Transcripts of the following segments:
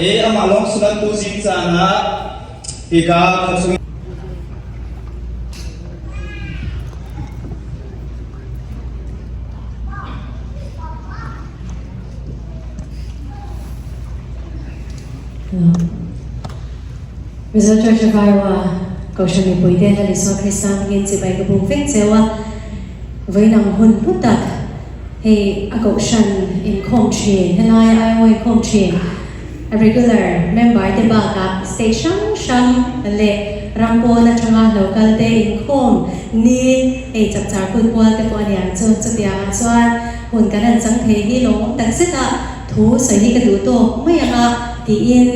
I amah lawng si lo tuzing caan ah hika khuachung Mizo Church of Iowa Kohhran mipuite Lal Isua Krista hmangin chibai ka buk vek cheu a, vawiin ang hun hlu tak hei a kohhran inkhawm thin, helaia Iowa inkhawm thin a regular member te bakah state hrang hrang leh ram pawn atanga local te inkhawm ni hei chapchar kut kual te pawh a niang chu chutiangah chuan hun kan han chang thei hi lawmawm takzet a. Thu sawi hi ka duh tawk mai ang a tiin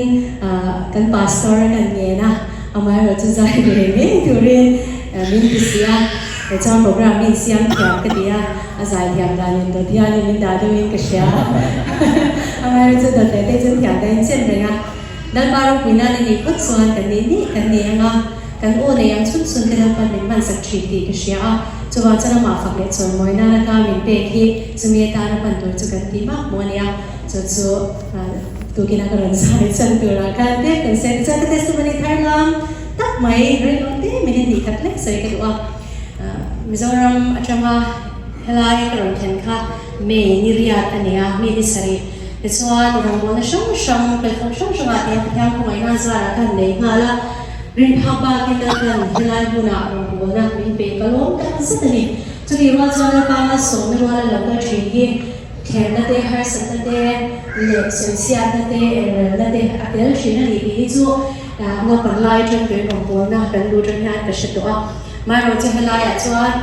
kan pastor kan ngen a, amaherawh chu zai ve ngei turin min ti si a, chuan program hi insiam thiam ka ti a, a zai thiam dan in dawt hianin min dah deuhin ka hria a, amaherawh chu dawt leh te chu thiam dahin chen reng a, Lalpa ropui nan a nih phawt chuan kan nih nih kan ni ang a, kan aw nei ang chhun chhun te Lalpan min hmansak thin tih ka hria a, chuvang chuan amah fak leh chawimawi nana ka min pek hi chumi atana hman tur chu kan ti mak maw a nia, chu chu tukina ka rawn zai chhan turah khan te kan sawi chuan ka testimony thar lam tak mai rinawm te minute hnih khat lek sawi ka duh a, Mizoram atanga helai ka rawn thlen kha May ni riat a ni a, mi ni sarih. Tichuan, rawngbawlna hrang hrang, platform hrang hrangah te Pathian khawngaihna zarah khan nei nghal a, rinphak bakin Lalpan helai hmunah rawngbawlna min pe ka lawm tak zet a ni. Chutih rual chuan Lalpa malsawmna ruala lo kal thin hi thlerna te, harsatna te leh sawichhiatna te, engrelna te a tel thin a ni tih hi chu naupang lai atang tuin rawngbawlna kan lu atang hian ka hre tawh a. Maherawhchu helaiah chuan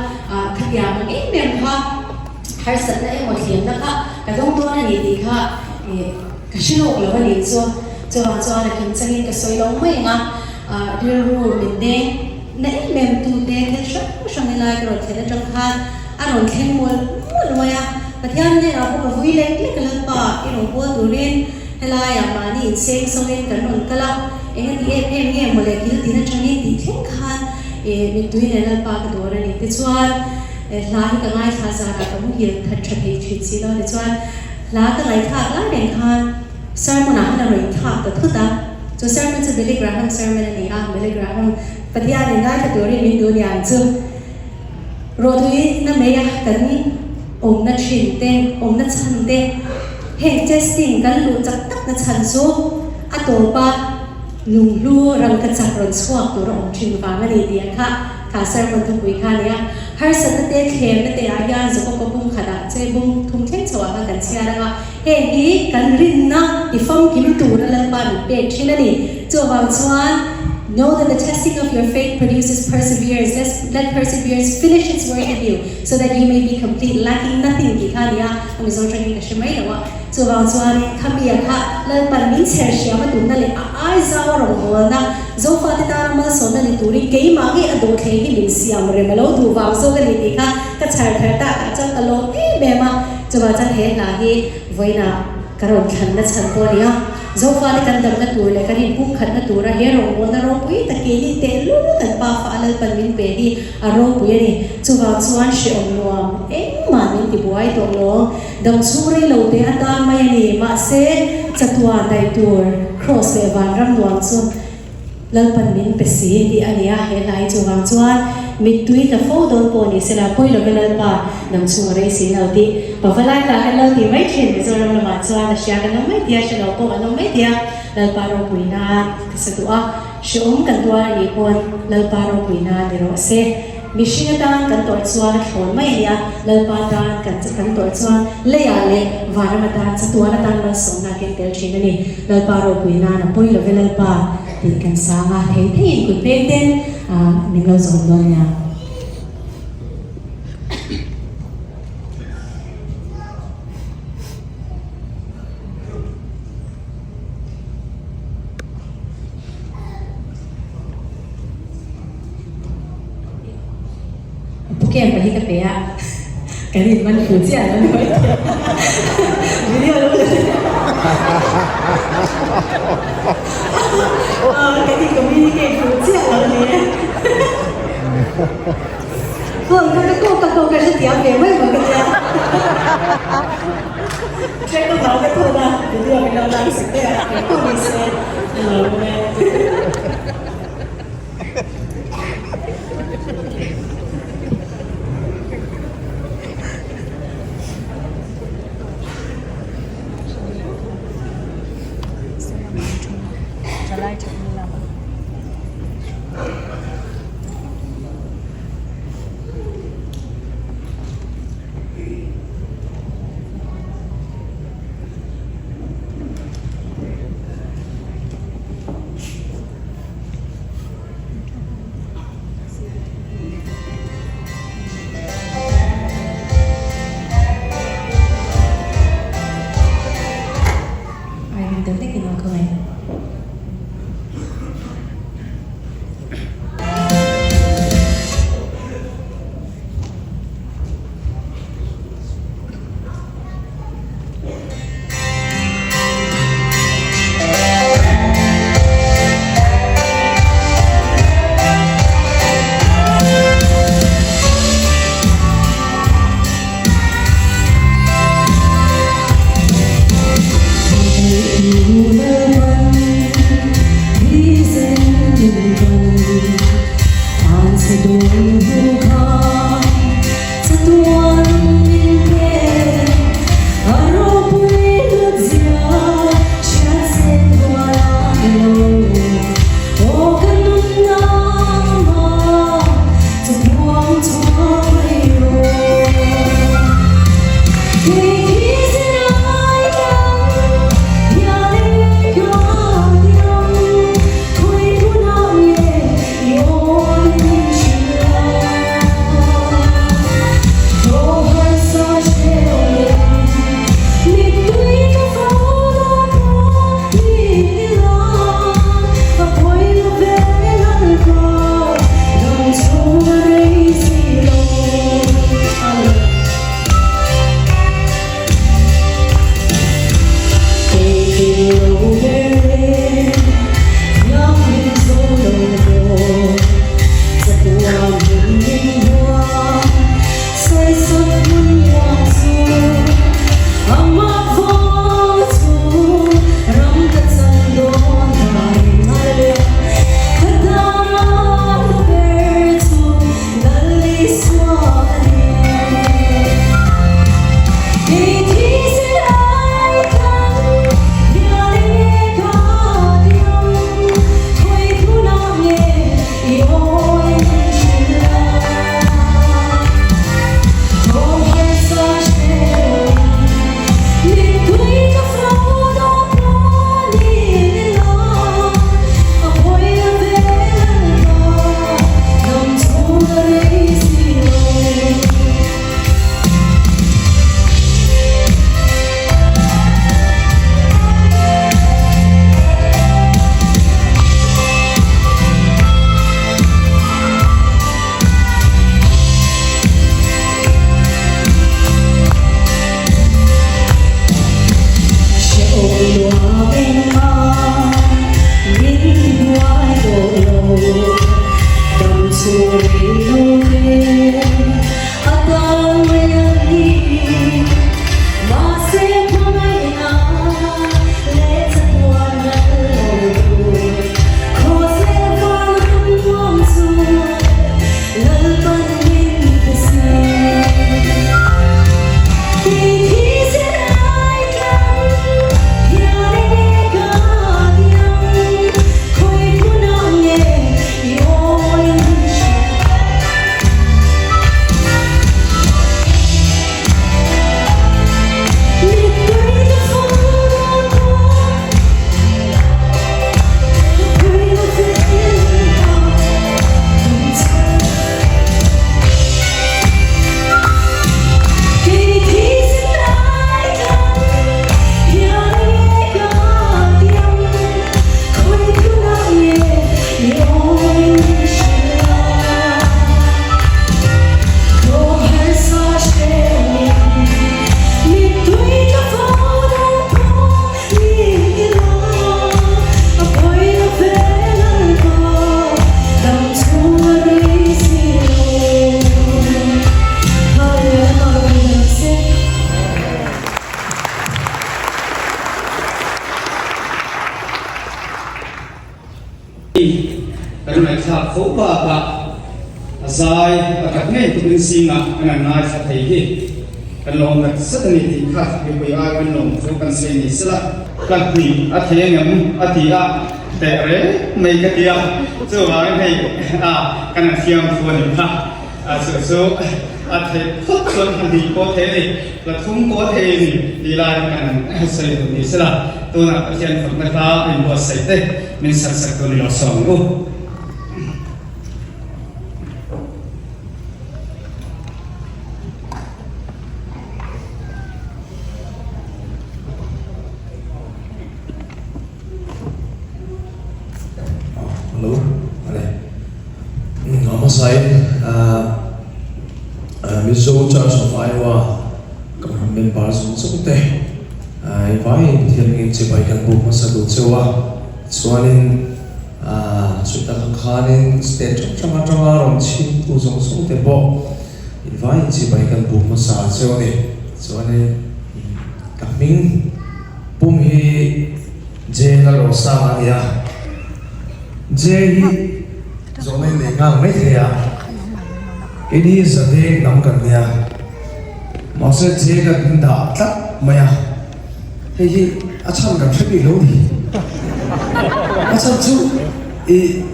khatiang ang em em kha, Harsatna emaw thlemna kha ka dawng dawn a ni tih kha ka hre lawk lo a nih chu. Chuvang chuan a kim changin ka sawi lo mai ang a, rilru min deng na em em tu te thil hrang hrang helai ka rawn thlen atang khan a rawn thleng mual mual mai a. Pathian hnenah pawh ka vui lek lek a Lalpa i rawn pawl turin helaiah mahni inseng sawngin kan rawn kal a, engati em em nge mawle kil tin atangin tih thleng khan mittui leh Lalpa ka dawr a ni. Tichuan. Hla hi ka ngaithla zanah ka muhil that tha thei thin si lo tichuan hla ka ngaihthlak lai reng khan sermon ah khan a rawn thlak ta thut a, chu sermon chu Billy Graham sermon a ni a, Billy Graham Pathianin ngaithla turin min duh niang chu rawhtuina mai a kan awmna thin te awmna chhan te heng testing kan luh chak tak na chhan chu a tawp a lunghlu rangkachak rawn chhuak tur a awm thin vang a ni tih ang kha. Kha sermon thupui kha a nia. Harsatna te, thlemna te ah hian Jakob-a bung khatah che bung thum thleng chhoh ah khan kan chhiar ang a, heng hi kan rinna i famkim tura Lalpa min pek thin a ni. Chuvang chuan, Know that the testing of your faith produces perseverance, let let perseverance finish its work in you, so that you may be complete, lacking nothing tih kha a ni a, a Mizo tangin ka hre mai lo a. Chuvang chuanin khami-a kha Lalpan min chher hriam a tumna leh a ai zau a rawngbawlna Zofate tana malsawmna ni turin keimah ngei a dawhthleng hi min siam rem a lo duh vang zawk a ni tih kha ka chhar thar takah chuan ka lawm em em a. Chuvang chuan he hla hi vawiinah ka rawn thlanna chhan pawh a ni a. Zofate kan damna tur leh kan inpumkhatna tura he rawngbawlna ropui tak keini tehlul kan pa fa a Lalpan min pe hi a ropui a ni. Chuvang chuan hrehawm nuam engmah min tibuai tawh lo. Dam chhung rei lo te atan mai a ni. Mahse, chatuan daih tur Kraws leh vanram nuam chu Lalpan min pe si tih a ni a, he hla hi chuvang chuan mittui tla fo dawn pawh ni sela pawi love Lalpa dam chhung a rei si lo tih Pavalai tah kan lo ti mai thin Mizoram lamah chuan a hria kan awm mai tia hre lo pawh kan awm mai tia Lalpa ropuina ka sa duh a, hrehawm kan tuar a nih pawn Lalpa ropuina ni rawh se. Mihring atan kan tawrh chuan a thlawn mai a nia, Lalpa tan kan kan tawrh chuan leiah leh vanram atan chatuan atan malsawmna a ken tel thin a ni. Lalpa ropui nan a pawi love Lalpa tih kan sang a, thei theiin kut peng ten min lo zawm dawn nia. Pu Kem pa hi ka pe a, kan in man fu chiah lo ni mai thei video lo la kan in communicate fu chiah lo ni e phone kha ka kawk ka kawk ka hrethiam ve mai mai ka tia check ka vang ka thawt a. Video min lo laksak daih a, engpawh ni se a lawmawm e. Kan ngaihthlak fo bakah a zai a that ngei tukin zingah kan han ngaithla thei hi kan lawm ngat zet a ni tih kha mipui ai kan lawm thu kan sawi ni sela. Ka hnih a thei angem a ti a, teh reng mai ka ti a, chuvangin hei a kan han fiam thu a nih kha, chu chu a theih phawt chuan ka hnih pawh thei a ni, la thum pawh thei a ni tih lai kan han sawi duh ni sela, tunah Pathian fakna hla a inbuatsaih te min sak sak tur ni lo sawm ang u. Hello, ale. A hmasain Mizo Church of Iowa Kohhran member zawng zawng te i vaiin Pathian hmingin chibai kan buk hmasa duh cheu a, chuanin chuta kha khanin state hrang hrang atanga rawn chhimtu zawng zawng te pawh i vaiin chibai kan buk hmasa cheu a ni. Chuanin ka hming pum hi J Lalrosanga a ni a, J hi zawhna in nei nghal mai thei a, keini hi Zadeng hnam kan nia, mahse J kan in dah tlat mai a, hei hi a chhan kan hre bik lo ni, a chhan chu ih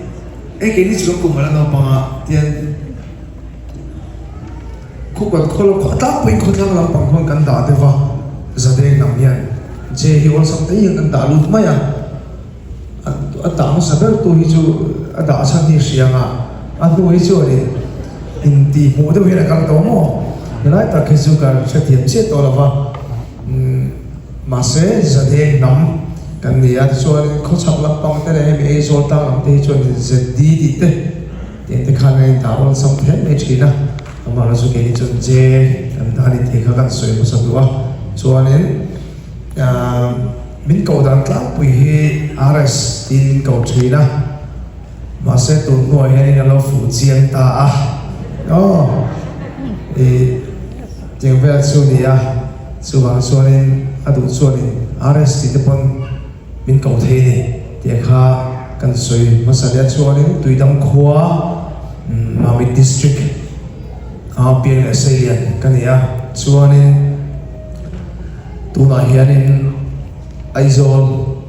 hei keini chu kan kum ala naupang a tian Khu kan khaw lo khaw tlangpuiin khawtlang lampang khawn kan dah deuh a, Zadeng hnam hian J hi awlsam te hian kan dah lut mai a, a dah hmasa ber tu hi chu a dah chhan hi hria ang a, a hnu hi chuan in intih hmuh deuh hian a kal tawh maw? Helai tak hi chu ka hrethiam chiah tawh lo va, mahse Zadeng hnam kan ni a, tichuan khawchhak lampang te leh hemi Aizawl tlang lam te hi chuan ZD tih te Tiang te khan a indah awlsam thleng mai thin a, amaherawh chu keini chuan J kan dah a ni tih kha kan sawi hmasa duh a, chuanin min koh dan tlangpui hi RS tiin min koh thin a, mahse tun hnuah hianin a lo fuh chiang ta a, aw ih tiang vel chu a ni a, chuvang chuanin a duh chuanin RS tih te pawn Min ko thei ni tih kha kan sawi hmasa leh a chuanin Tuidam khua Mamit District a piang leh seilian ka ni a chuanin tunah hianin Aizawl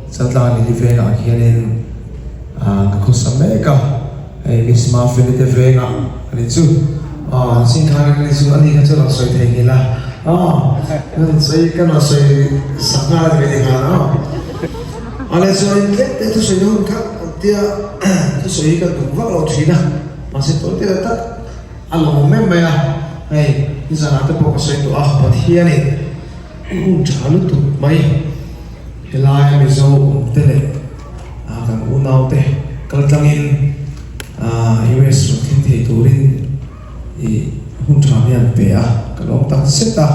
Chaltlang Lili vengah hianin ka khawsa mek a hei Miss Mafeli te vengah a ni chu aw zing khan a ni chu ani kha chu a rawn sawi thei nghilh a aw kan sawi kan rawn sawi sak nghal a ni ve nghal aw ale chuanin tlem te thusawi na hun kha an tia thusawi hi kan tum vak lo thin a mahse tawi te tak a lawm em mai a hei nizanah te pawh ka sawi tawh a Pathianin hun tha lutuk mai helai Mizo awm te leh Kan unaute kal tlangin US rawn thleng thei turin i hun tha mi an pe a, ka lawm tak zet a.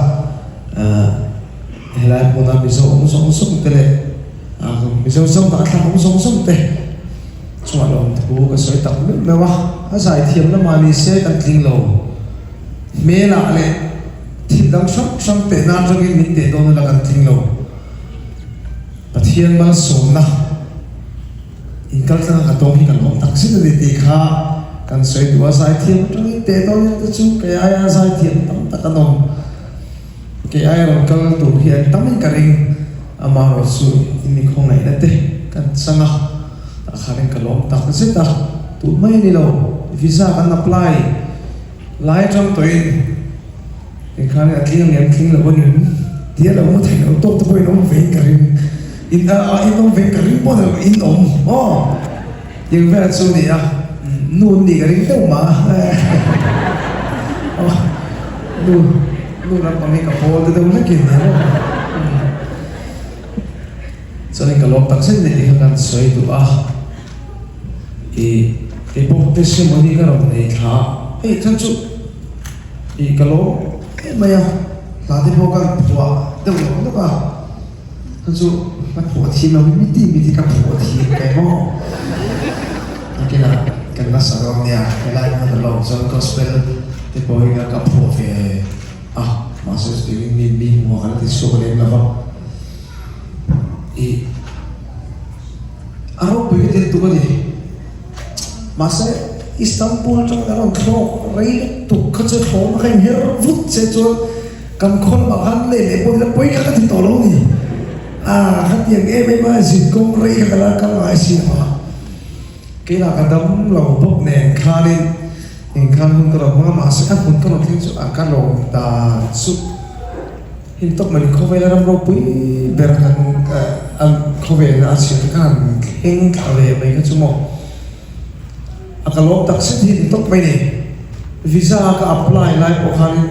Helai hmuna Mizo awm zawng zawng te leh Mizo zawng dah thlak awm zawng zawng te chungah lawmthu ka sawi tak meuh meuh a. A zaithiam lamah ni se kan tling lo. Hmelah leh thil dang hrang hrang teh nan atangin min teh dawn ila kan tling lo. Pathian malsawmna inkaltlanga ka tawng hi ka lawm tak zet a ni tih kha kan sawi duh a, zaithiam atangin teh dawnin te chu kei aia zaithiam tam tak an awm, kei aia rawn kal tur hi an tamin ka ring, amaherawh chu i mi khawngaihna te kan chang a, tah khanin ka lawm tak zet a, tun mai a ni lo, visa kan apply lai atang tawhin. Engkhan a tling ang em tling lo a ni tia lo mu thei lo tawk te pawhin awm vein ka ring in a a in awm vein ka ring pawh ni lo in awm aw tiang vel chu a ni a nu an nih ka ring deuh mah a nu nu lampang hi ka pawl te deuh hlekin ni maw chuanin ka lawm tak zet mai tih kha kan sawi duh a ih keipawh testimony ka rawn nei thla a hei chuan chu. Ih ka lawm em mai a, hla te pawh ka phuah deuh lawk lawk a, chu chu ka phuah thiam lo hi miti miti ka phuah thiam ve maw? Nakinah kan la sa dawn nia, helai hmun a lawm chuan gospel te pawh hi ka phuah ve a, mahse chutiangin mi mi hmuh ah ka la ti chhuak lem lo va, ih a ropui ka ti lutuk a ni. Mahse, Istanbul atangin a rawn thlawk rei lutuk kha chu thlawhna kha inher vut che chuan kan khaw lamah khan leh leh pawh nila pawi kha ka ti tawh lo a ni. Ah, khatiang em em a zinkawng rei kha ka la kal ngai si lo a. Keimah ka dam lo bawk nen khanin engkhan hun ka rawn hmang a, mahse ka hmun ka rawn thleng chu a ka lawm dan chu hei tawp mai khawvela ram ropui ber a kan a khawvela a chhiat kha han thleng thla ve mai kha chu maw a ka lawm tak zet hi ni tawp mai ni. Visa ka apply lai pawh khanin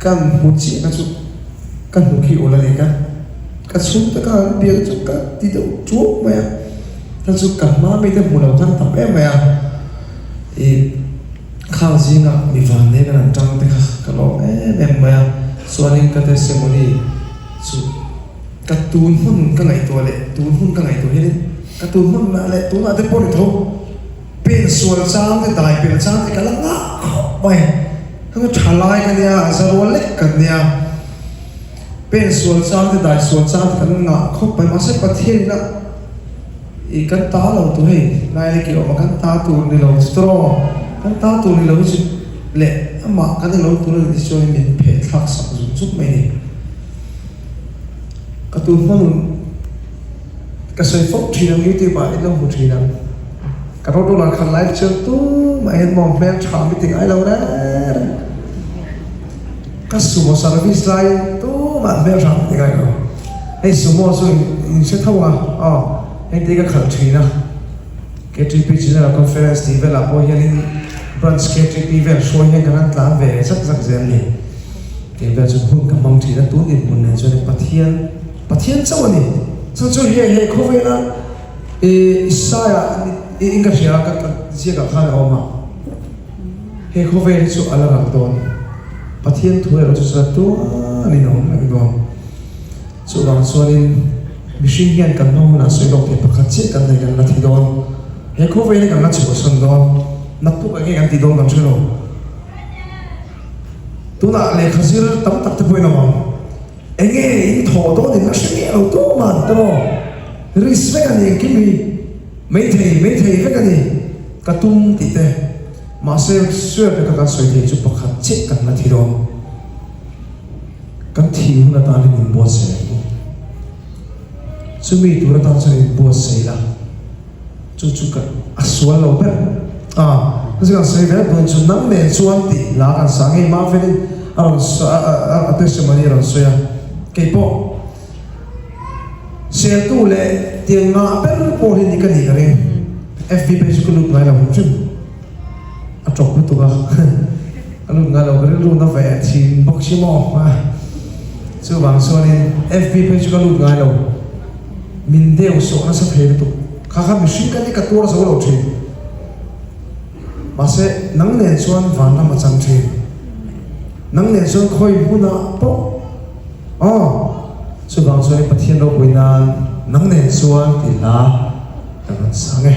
kan hmu chiah kha chu ka hnu khi ul a ni ka ka chhungte kha an biak chu ka ti deuh tuak mai a. Hna chu ka hma mite hmu lo khan tam em mai a, ih khang zinga mi vannei kan han tang te kha ka lawm em em mai a, chuanin ka testimony chu ka tun hmun ka ngaihtuah leh tun hun ka ngaihtuah hianin ka tun hmunah leh tunah te pawh ni tho pen sual chang te dai pel chang te ka la ngah khawp mai, heng tha lai ka nia zarual lek kan nia. Pen sual chang te dai sual chang te kan ngah khawp mai mahse Pathian ina ih kan ta lo tur hei lai leh kih awm a kan ta tur ni lo chu tawh kan ta tur ni lo hi chu leh amah kan ni lo tur a ni te chuan min pheh thlak sak zuk zuk mai a ni. Ka tun hmanun ka sawi fo thin ang youtube ah in lo hmu thin ang ka rawt rawt ah khan live chuan tumah hian maw hmel tha mi ti ngai lo reng reng. Ka sumo service laiin tumah hmel hrang ti ngai lo. Hei sumo chu in hre tho a, aw hei te ka khalh thin a. KTP General Conference tih velah pawh hianin Branch KTP vel hruai hian kan han tlan ve zak zak zel ni. Kei vel chu hun ka hmang thin a, tun dinhmun nen chuan Pathian, Pathian chauh a ni. Chu chu he he khawvela i Isaiah in ka hria ka ziakah khan a awm a. He khawvel hi chu a la ral dawn. Pathian thu erawh chu chuan tuanin a awm reng dawn. Chuvang chuanin mihring hian kan hma hunah sawi lawk thei pakhat chiah kan nei kan la thi dawn. He khawvel hi kan la chhuahsan dawn. Naktuk eng nge kan tih dawn kan hre lo. Tunah lehkha zir tam tak te pawhin a awm ang. Eng nge in thawh dawn in la hre miah lo tumah an tawh. Risk vek a ni engkim hi. Maithei, maithei vek a ni. Ka tum tih te. Mahse, sure taka kan sawi theih chu pakhat chiah kan la thi dawn. Kan thih hun atan in inbuatsaih ang u. Chumi tur atan chuan inbuatsaih ila, chu chu ka a sual lo ber. A, heti kan sawi vel dawn chu nang nen chuan tih hla kan sa ngei mah felin a rawn a testimony a rawn sawi a, keipawh Seltu leh tiang ngah ber pawh hi ni ka nih ka ring. FB page chu ka lut ngai lo hrim hrim. A tawp lutuk a. Ka lut ngai lo, ka rilru na ve thin bawk si maw. Chuvang chuanin FB page chu ka lut ngai lo. Min deu sawh nasa thei lutuk. Kha kha mihring ka ni ka tuar zo lo thin. Mahse nang nen chuan vanram a chang thin. Nang nen chuan khawi hmunah pawh. Aw, chuvang chuan i Pathian ropui nan nang nen chuan tih hla kan rawn sang e.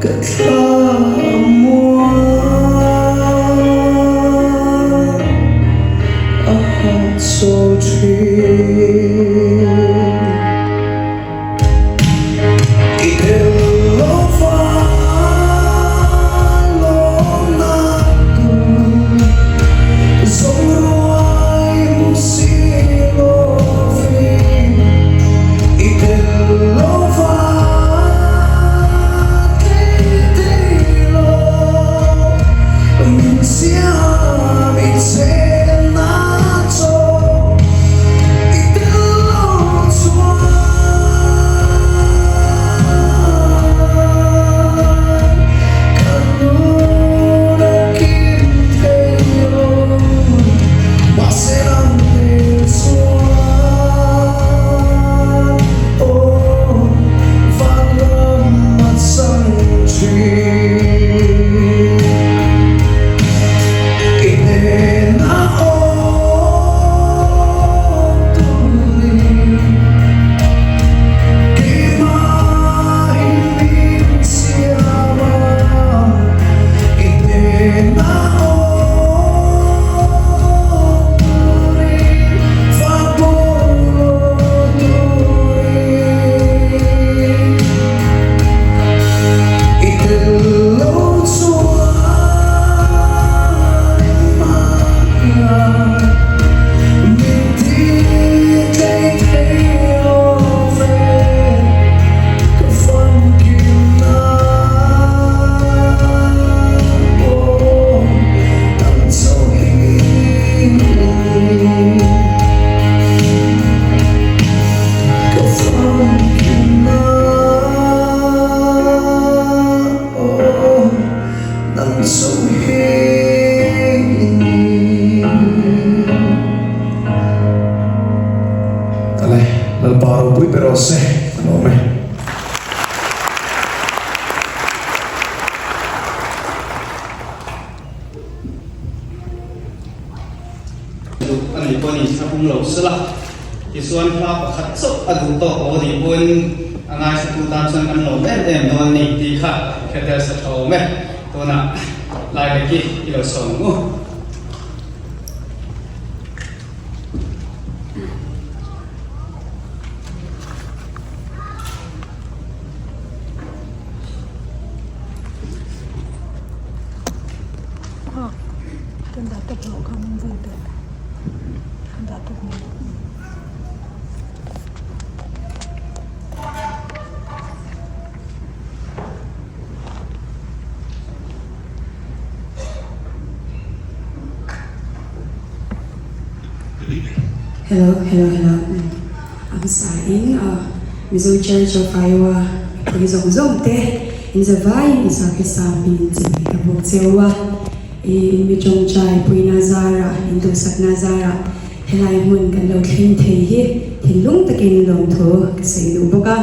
Ka thla a muang a hahchawl thin. I tel lo va lawmna tur zawng ruai hmu si lovin i tel lo va thei thei lo min siam i chenna chaw i tel lo chuan ka nun a kim thei lo mahse nang tel chuan aw van lam a chang thin i hnenah awm turin keimah in min siam a i hnenah awm turin fa pawh turin i tel lo chuan engmah hian min ti tlei thei lo ve ka famkim na aw nang chauh hi Ka famkim na aw nang chauh hi Ale, Lalpa ropui ber aw se, ka lawm e. Duh a nei pawh ni a pum lo sela, tichuan hla pakhat chauh a duh tawk lo a nih pawhin a ngaithla tan chuan kan lawm em em dawn a ni tih kha hretel sa tha awm e. Tunah Laileki i lo sawm ang u. Hello hello hello a hmasa in Mizo Church of Iowa mipui zawng zawng te in zavai in Isakhi Sam in chilh ka bawk cheu a i in mi tawngtai puina zara in duhsakna zara helai hmun kan lo thleng thei hi thinlung takin lawmthu ka sawi duh bawk a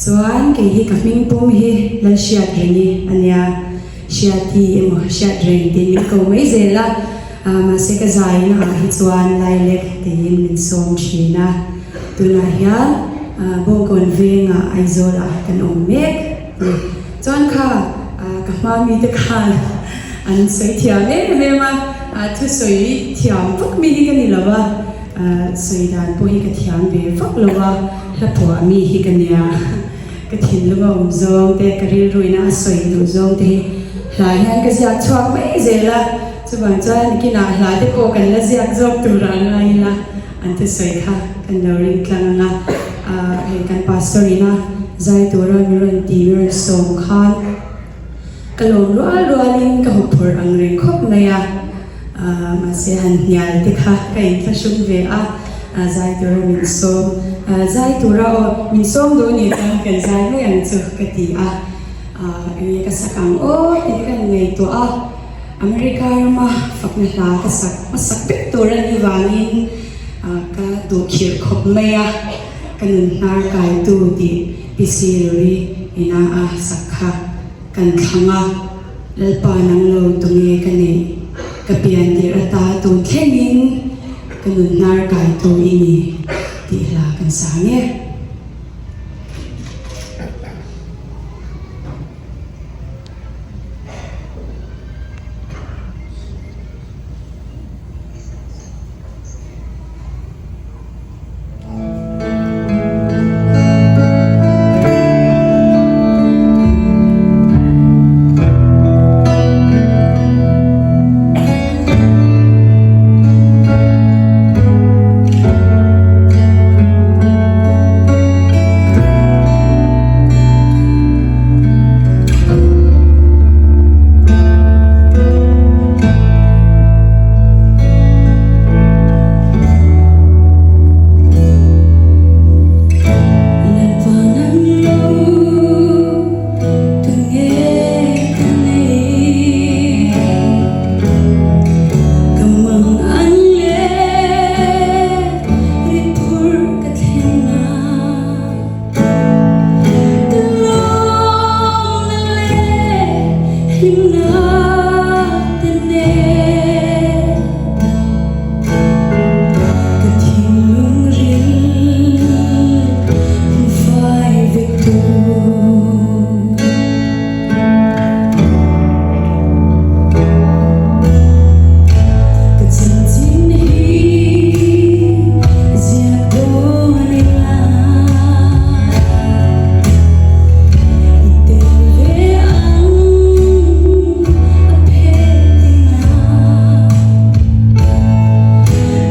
chuan kei hi ka hming pum hi Lalhriatrengi a nia Hriati emaw Hriatreng tiin min ko mai zel a mahse ka zaina ah hi chuan Lailek tiin min sawm thin a tunah hian Bawngkawn vengah Aizawl ah kan awm mek ni. Chuan kha ka hma mite khan an sawi thiam em em a, thusawi thiam vak mi hi ka ni lo a, sawi dan pawh hi ka thiam ve vak lo a, hla phuah mi hi ka nia. Ka thinlung a awm zawng te, ka rilruina a sawi duh zawng te hi hla hian ka ziak chhuak mai zel a, chuvang chuan kinah hla te pawh kan la ziak zawk tur ah ngai ila an thusawi kha kan lo ring tlang ang a, hei kan pastor ina zai tura mi rawn ti mi rawn sawm khan ka lawm rual rualin ka huphurh ang reng khawp mai a, mahse han hnial te kha ka inthlahrung ve a, zai tura min sawm zai tura aw min sawm duh nih chuan kan zai mai ang chu ka ti a, enge ka sak ang aw tih ka ngaihtuah a. America rama fakna hla ka sak hmasak vek tur a nih vangin ka duh khirh khawp mai a, ka nun hnar kaitu tih PC Lori ina a sak kha kan thlang a, Lalpa nang lo tunge ka neih, ka pian tirh ata tun thlengin ka nun hnar kaitu i ni tih hla kan sa nge. Hlimna te nen ka thinlung ril hmu fai vek tu. Ka chanchin hi ziak dawn ila i tel ve ang a phet ina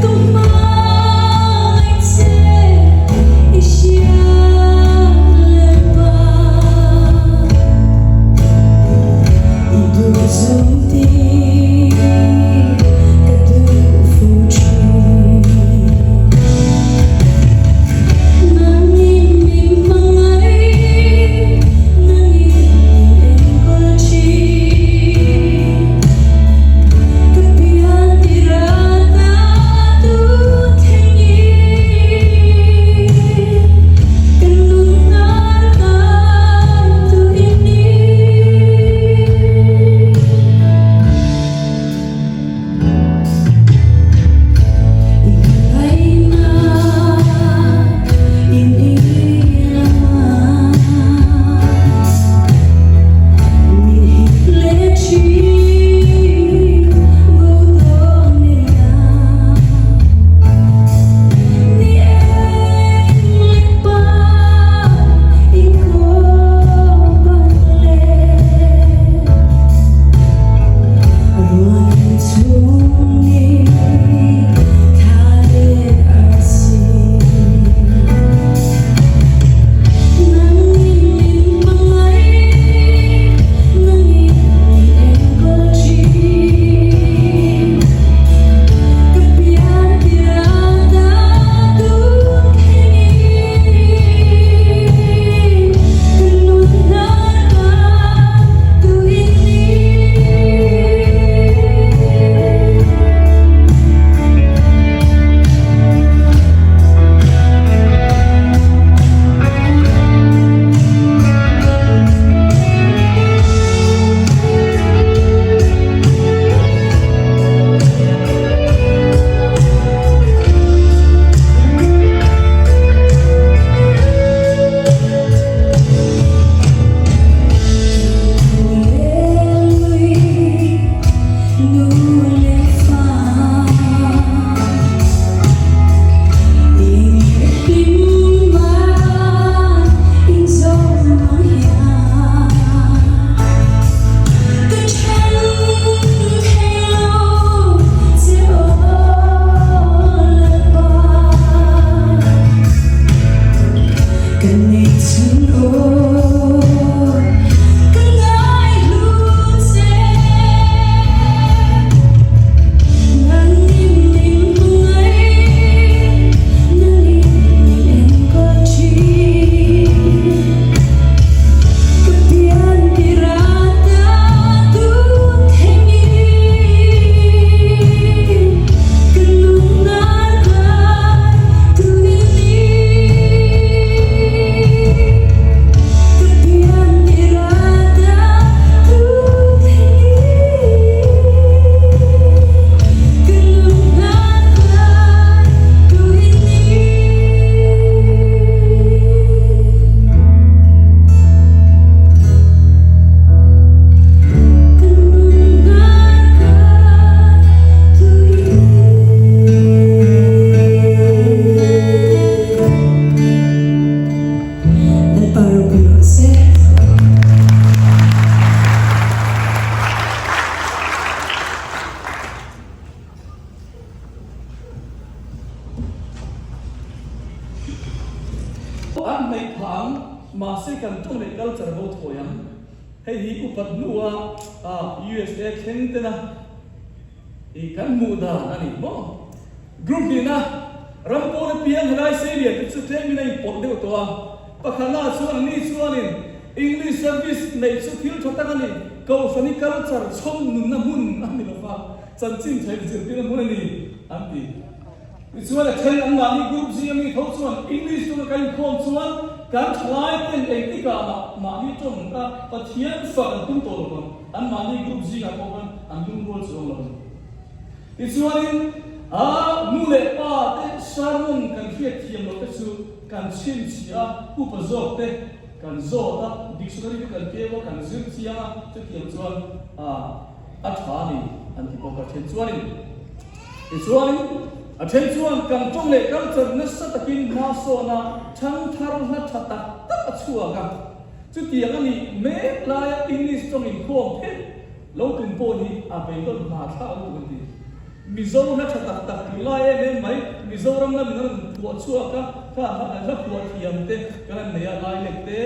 ka hmangaih che i hriat lalpa. I duh zawng ti ka duh fu thin. Nangin min hmangaih, nangin min enkawl thin. Ka pian tirah ta tu thlengin ka nun hnar kai tu i ni. I hmangaihna in i lama min hip leh thin bo dawn ila. Ni eng leh pa i kawp ang le. Ruan chung ni thla leh arsi. Nangin min hmangaih, nangin min enkawl thin. Ka pian tirah ta tun thlengin ka nun hnar kai tu i ni. Nu leh fa Inhlim a inzawm ang hian ka then thei lo che aw Lalpa. Ka nei chhun aw ka ngaihlu che. Nangin min hmangaih, nangin min enkawl thin. Ka pian tirah ta tun thlengin ka nunna kai tu i ni. Ka pian tirah ta tun thlengin ka nunna kai tu i ni. Ka nunna kai tu i ni. Lalpa ropui rawh se. An hnaih phah ang, mahse kan tawng leh culture bo thawi ang. Hei hi upat hnua USA thleng tena i kan hmuh dan a ni maw? Group hnihna, ram pawn apiang helai seilian te chu tlemin a inpawlh deuh tawh a. Pakhatnaah chuan anni chuanin English service neih chu thil tha tak a ni, Kohhran hi culture chhawm nunna hmun a ni lova, chanchin tha inzirtirna hmun a ni an ti. Tichuan a then anmahni group zinga mi tho chuan English chunga ka inkhawm chuan kan thalai ten engtikah mah mahni tawng a Pathian fak an tum tawh lo vang, an mahni group zingah pawh khan an lungrual chuang lo a ni. Tichuanin a nu leh pa te sermon kan hriat thiam loh te chu kan chhinchhiah a, upa zawk te kan zawt a, dictionary te kan keu a, kan zir chiang a, chutiang chuan a tha a ni an ti bawk a. Then chuanin tichuanin a then chuan kan tawng leh culture nasa takin hma sawn a, thangthar hla tha tak tak a chhuak a, chutiang a nih mek laia English tawng inkhawm phet Lo tum pawh hi a beidawn hna thlak lutuk an ti. Mizo hla tha tak tak tih lai em em mai, Mizoram lamin an rawn phuah chhuak a, kha hla phuah thiam te kan han nei a, Lailek te,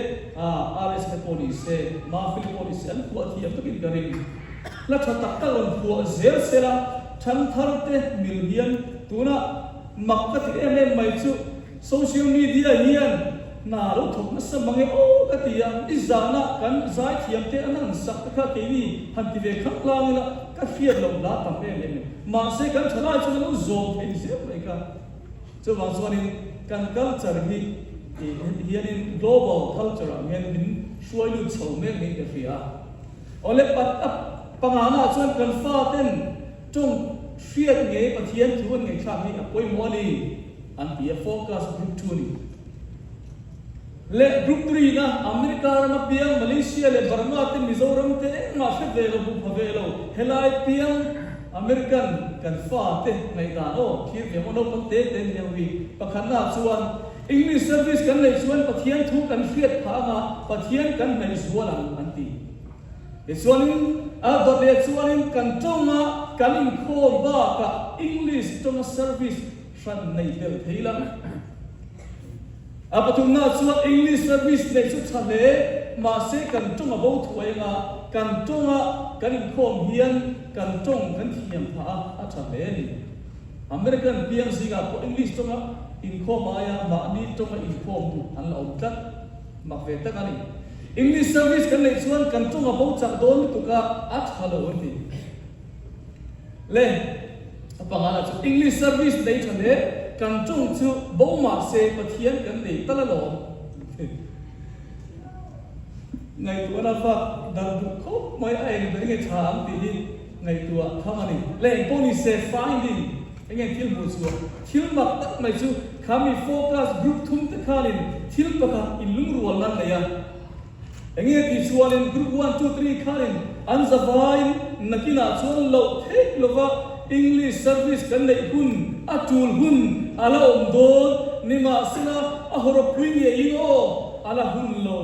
RS te pawh ni se, Mafeli pawh ni se, an phuah thiam takin ka ring. Hla tha tak tak rawn phuah zel sela, Thanthar te mil hian tuna mak ka ti em em mai chu, Social media hian hna lo thawk nasa mang e aw ka ti a, i zahna kan zaithiam te an han sak te kha keini han ti ve khang lang ila ka hriat loh hla tam em em e. Mahse kan thalai chuan an lo zawm thei zel mai kha. Chuvang chuanin kan culture hi heti hianin global culture ah hian min hruai lut chho mek niin ka hria a. Awle pat a pangana ah chuan kan faten tawng hriat ngei Pathian thu an ngaihthlak hi a pawimawh a ni. An ti a, focus group 2 a ni. Leh group 3 na America rama piang Malaysia leh Burma te Mizoram te engmah hre ve lo hmu pha ve lo helai piang American kan fa te ngaihdan aw thlir ve ang aw naupang te te ni ang hi. Pakhatna chuan English service kan neih chuan Pathian thu kan hriat phah anga Pathian kan hnaih zual ang an ti. Tichuanin a dawt leh chuanin kan tawnga kan inkhawm bakah English tawnga service hran nei tel thei la. A pathumna chuan English service neih chu tha hle, mahse kan tawng a bo thuai anga kan tawnga kan inkhawm hian kan tawng kan thiam phah a, a tha hle a ni. American piang zingah pawh English tawnga inkhawm aia mahni tawnga inkhawm duh an la awm tlat. Mak ve tak a ni. English service kan neih chuan kan tawng a bo chak dawn lutuk a, a tha lo an ti. Le, a pangana chu English service nei tha hle, kan tawng chu bo mah se Pathian kan nei tal alawm. Ngaihtuahna fak darh duh khawp mai a eng ber nge tha ang tih hi ngaihtuah tham a ni. Le eng pawh ni se finding eng eng thil hmuh chhuah thil mak tak mai chu kha mi focus group thum te khanin thil pakhat inlungrual nan nei a. Enge tih chuanin group one, two, three khanin an zavaiin nakinah chuan loh theih lova English service kan neih hun a tul hun a la awm dawn, nimahsela a hawrawppui ngeiin aw a la hun lo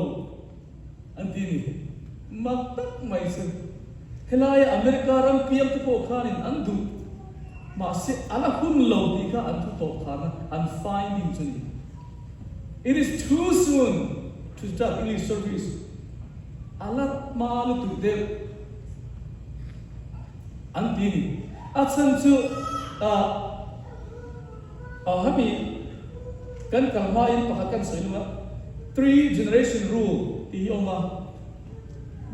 an ti ni. Mak tak mai chu helaia America ram piang te pawh khanin an duh mahse a la hun lo tih kha an thu tawp kharna an finding chu ni. It is too soon to start English service. A la hma lutuk deuh an ti ni. A chhan chu ah hemi kan kal hmain pakhat kan sawi lung a, three generation rule tih hi a awm a.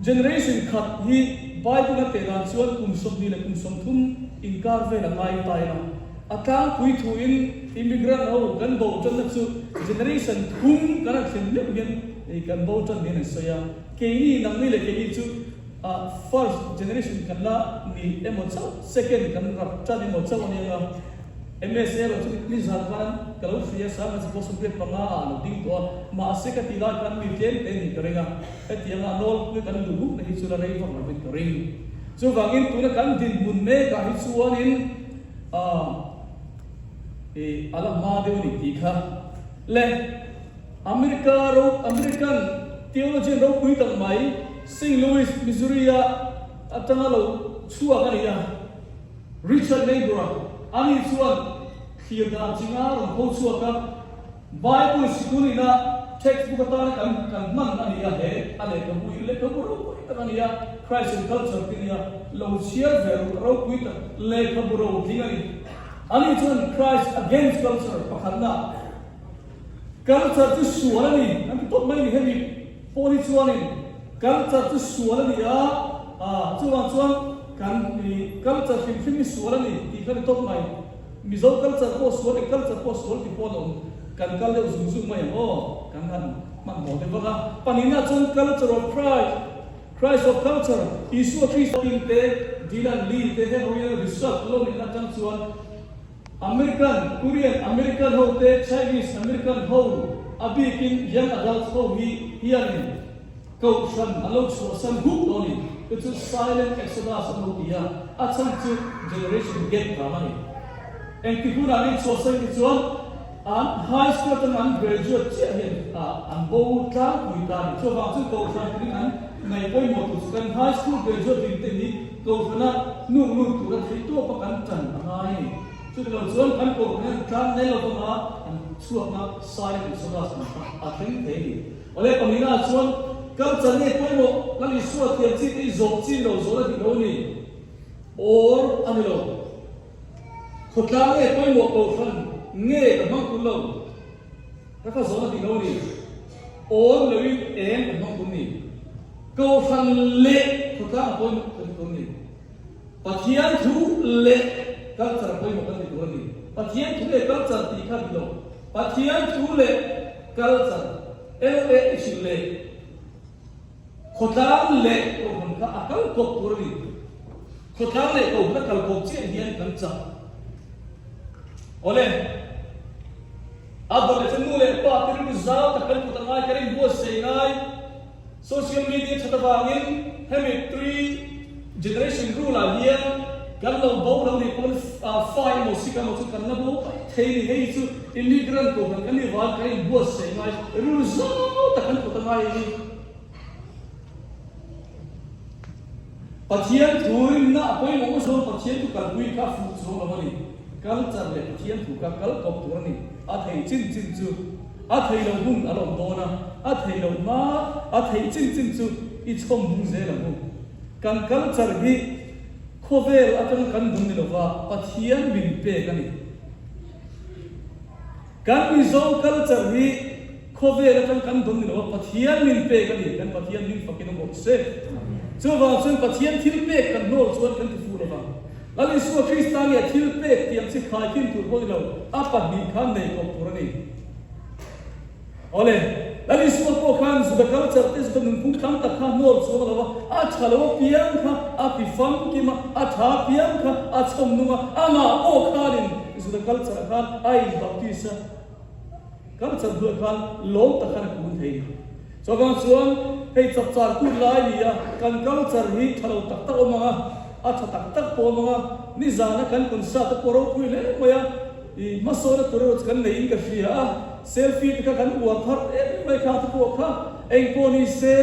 Generation khat hi Bible a teh dan chuan kum 20 leh kum 30 inkar vel a ngai ta ila, a tlangpui thuin immigrant ho kan bo tanna chu generation thum kan han thlen meuh hian kan bo tan niin an sawi a, keini nangni leh keini chu first generation kan la ni emaw chauh, second kan rap tan emaw chauh a nia nga. Msa erawh chu nizan khan ka lo hria sang a chipawh 15 ah a lo ding tawh a, mahse ka tih lai khan mi tlem te nih ka ring a, hetianga a nawlpui kan luh huk na hi chu la rei vak lovin ka ring. Chuvangin tuna kan dinhmun mekah hi chuanin ah ih a la hma deuh a ni tih kha le America ro American theologian ropui tak mai Saint Louis, Missouri ah atanga lo chhuak a ni a. Richard Neighbour-a, ani chuan thlir dan chi nga rawn pho chhuak a, Bible sikul ina textbook atana kan kan hman a ni a, he a lehkhabu hi lehkhabu ropui tak a ni a, Christ and Culture tih a ni a, lo chhiar ve ru ropui tak lehkhabu rotling a ni. Ani chuan Christ Against Culture pakhatna Culture chu sual a ni an ti tawp mai a ni hemi pawl hi chuanin culture chu sual a ni a, ah chuvang chuan kan ih culture hrim hrim hi sual a ni tih kha ni tawp mai. Mizo culture pawh sual eng culture pawh sual ti pawh an awm kan kal deuh zung zung mai ang aw kan han. hmanhmawh deuh vak a. Pahnihna chuan culture of Christ, Christ of culture, Isua Krista tin te, Dylan Lee te heng ho hian research lo neihna atang chuan American, Korean American ho te, Chinese American ho, a bikin young adults ho hi hianin Kohhran an lo chhuahsan huk tawh a ni. Chu chu silent exodus an lo ti a, a chhan chu generation gap vang a ni. Engti hunah an inchhuahsan hi chuan an high school atanga an graduate chiah hian an bo tlangpui ta a ni. Chuvang chu Kohhran turin an ngaih pawimawh tur chu kan high school graduate ding te hi Kohhrana hnuk lut tura theihtawpa kan tan a ngai a ni. Chutilo chuan kan Kohhran hian tlang nei lo vanga an chhuakna silent exodus ang kha a thleng thei a ni. Awle pahnihna chuan culture nge pawimawh Lal Isua thiam chi te hi zawh chi lo zawh la dik lo a ni or a ni lo. Khawtlang nge pawimawh kohhran nge ka hmang tur lo ka kha zawh la dik lo a ni or loin eng ka hmang tur ni. Kohhran leh khawtlang a pawimawh ka ti tur a ni. Pathian thu leh culture a pawimawh kan ti tur a ni. Pathian thu leh culture tih kha dik lo. Pathian thu leh culture, LAH leh khawtlang leh kohhran kha a kal kawp tur a ni. Khawtlang leh kohhran a kal kawp chiah hian kan chak. Awle, a dawt leh chu nu leh pa te rilru zau tak kan put a ngai, kan inbuatsaih ngai. Social media that avangin hemi tui generation rule ah hian kan lo bo lo nih pawn fa emaw sik emaw chu kan la bo thei ni. Hei chu immigrant kohhran kan nih vang kan inbuatsaih ngai rule zau tak kan put a ngai a ni. Pathian thu rinna a pawimawh ngawt chuan Pathian thu kalpui kha fuh chuang lo a ni. Culture leh Pathian thu kha kal kawp tur a ni. A thei chin chin chu. A thei lo hun a lawm dawn a, a thei lo hma a theih chin chin chu i chhawm hung zel ang u. Kan culture hi khawvel atanga kan dun ni lova Pathian min pek a ni. Kan Mizo culture hi khawvel atanga kan dun ni lova Pathian min pek a ni. Kan Pathian hming fakin awm rawh se. Chuvang chuan Pathian thil pek kan hnawl chuan kan ti fuh lovang. Lal Isua Krista nge thil pek tiang chi khaikhin tur pawh ni lo, a pahnih khan nei kawp tur a ni. Awle, Lal Isua pawh khan Juda culture te, Juda nunphung tam tak kha hnawl chuang a lo a, a tha lo apiang kha a ti famkim a, a tha apiang kha a chhawm nung a, amah pawh khanin Juda culture ah khan a in baptist a, culture hnuaiah khan lawm tak khan a kun thei a ni. Chuvang chuan hei chapchar kut lai ni a, kan culture hi tha lo tak tak awm ang a, a tha tak tak pawh awm ang a, nizana kan concert te pawh ropui hle mai a, i hmasawna tur erawh chu kan neiin ka hria a, selfie te kha kan uar thar em em mai kha te pawh kha engpawh ni se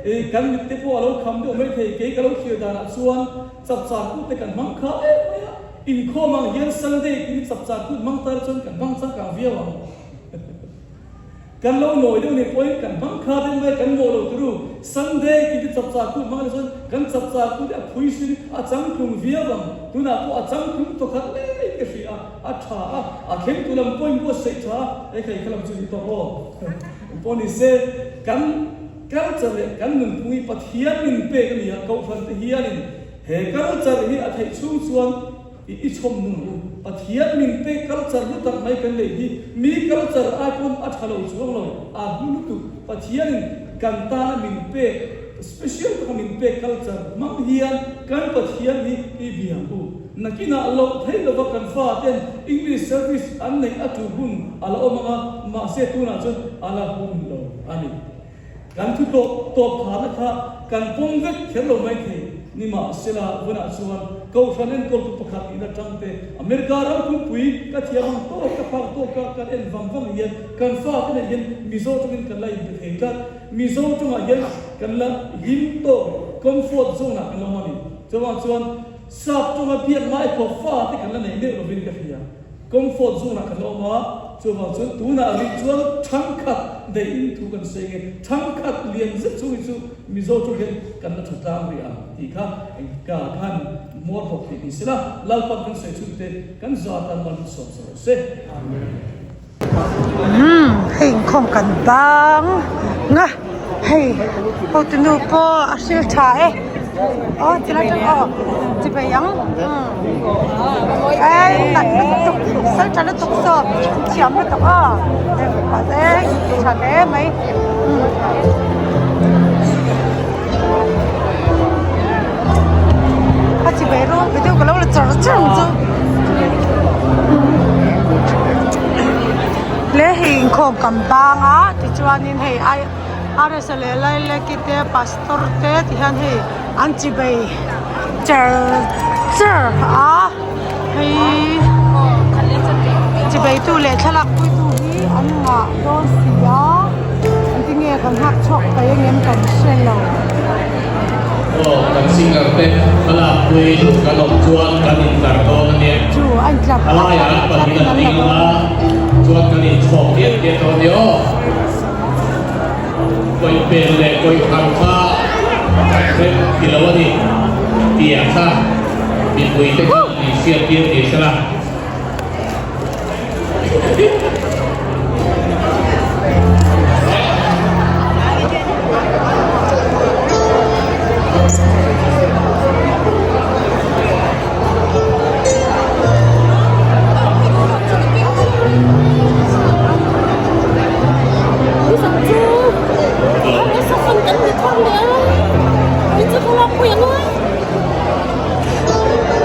i kan mit te pawh a lo kham deuh mai thei, kei ka lo thlir danah chuan chapchar kut te kan hmang kha em mai a, inkhawm ang hian Sunday tin chapchar kut hmang tar chuan kan hmang changkang viau ang. Kan lo nawi deuh nih pawhin kan hmang kha deuh mai, kan mawh lo turu. Sunday tih chu chapchar kut hmang a ni chuan kan chapchar kut hi a phui sin a changtlung viau ang. Tunah pawh a changtlung tawkhat hle ka hria a, a tha a, a thleng tu lam pawhin buatsaih tha a, he kha kha lam chu ni tawh aw. Engpawh ni se, kan culture leh kan nunphung hi Pathian min pek a ni a, Kohhran te hianin he culture hi a theih chhung chuan I i chhawm nung u. Pathian min pek culture hlu tak mai kan neih hi mi culture ai pawn a tha lo chuang lo, a hlu lutuk. Pathianin kan tana min pek, special taka min pek culture hmang hian kan Pathian hi i bia ang u. Nakinah loh theih lova kan faten English service an neih a tul hun a la awm ang a, mahse tunah chuan a la hun lo a ni. Kan thu tawp tawp kharna kha kan pawm vek kher lo mai thei. Nimahsela, vunah chuan Kohhran enkawltu pakhat nihna tang te, America ram pumpui ka thiam ang tawk, ka phak tawk a kan en vang vang hian kan fate neih hian Mizo tawngin kan la inpe thei tlat. Mizo tawngah hian kan la him tawk, comfort zone ah kan la awm a ni. Chuvang chuan sap tawnga biak ngai khawp fate kan la nei meuh lovin ka hria. Comfort zone ah kan la awm a, chuvang chuan tunah rih chuan thangkhat deihin thu kan sawi nge, thangkhat lian zet chung hi chu Mizo chu hian kan la tha tlang rih ang tih kha engka khan hmuar bawk tih ni sela, Lalpan kan sawi chhun te kan za tan mal min sawm sa rawh se. Amen. Umm hei inkhawm kan bang nga hei hotunu pawh a hril tha e. Aw ti lai tang aw chi bai ang ei nalh lutuk sal tha lutuk saw thiam lutuk aw mahse tha hle mai. A chi bai rawng video ka lo la char char ang chu le hei inkhawm kan bang a tichuanin hei ai RS leh Lailaki te pastor te ti hian hei an chibei char char a hei chibei tu leh thlalak pui tu hi an ngah dawn si a engtin nge kan nghak chhuak thei angem kan hre lo. Aw kan singer te thlalak pui duh kan awm chuan kan intlar dawn a nia. Chu a intlar A laiah an pahnih an ding a chuan kan inchhawk diat diat dawn a nia aw. Kawih pen leh kawih har kha kan rem ti lo a ni tih kha mipuite khan an inhriat tir ni sela.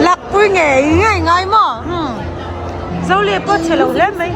Lakpui ngei ngei ngai maw umm zo leh pawh chhe lo hle mai.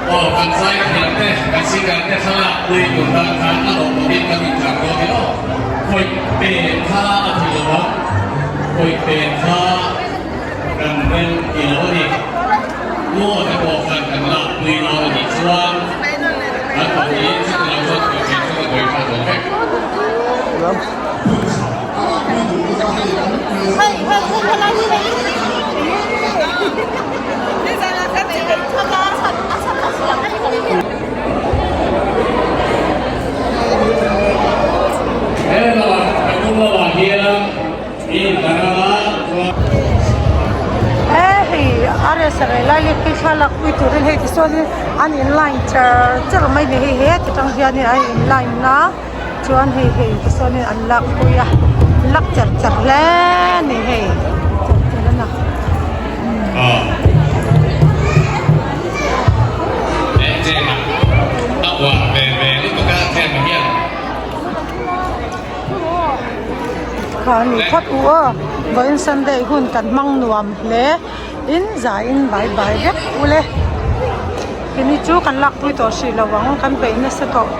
Aw kan zai thiam te kan singer te thlalak pui tur tan khan a lawm lovin kan intlar dawn emaw khawih pen kha a ti lo ang khawih pen kha kan rem ti lo a ni Aw te pawh khan kan lak pui dawn a nih chuan kan pahnihin chuti lo chuan khawih pen chu ka buai tha dawn vek. He lamah kan hnung lamah hian in kan ram a chuan. He hei RS rei lai leh phei thlalak pui turin hei tichuanin an in line char char mai a ni hei heti tang hianin an in line a. Chuan hei hei te sawnin an lak pui a an lak cher cher hle a ni hei cher cher a na. Kha ni phawt u aw vawiin sunday hun kan hmang nuam hle in zaiin bai bai vek ule kini chu kan lak pui tawh hrih lo ang kan peih nasa tawh.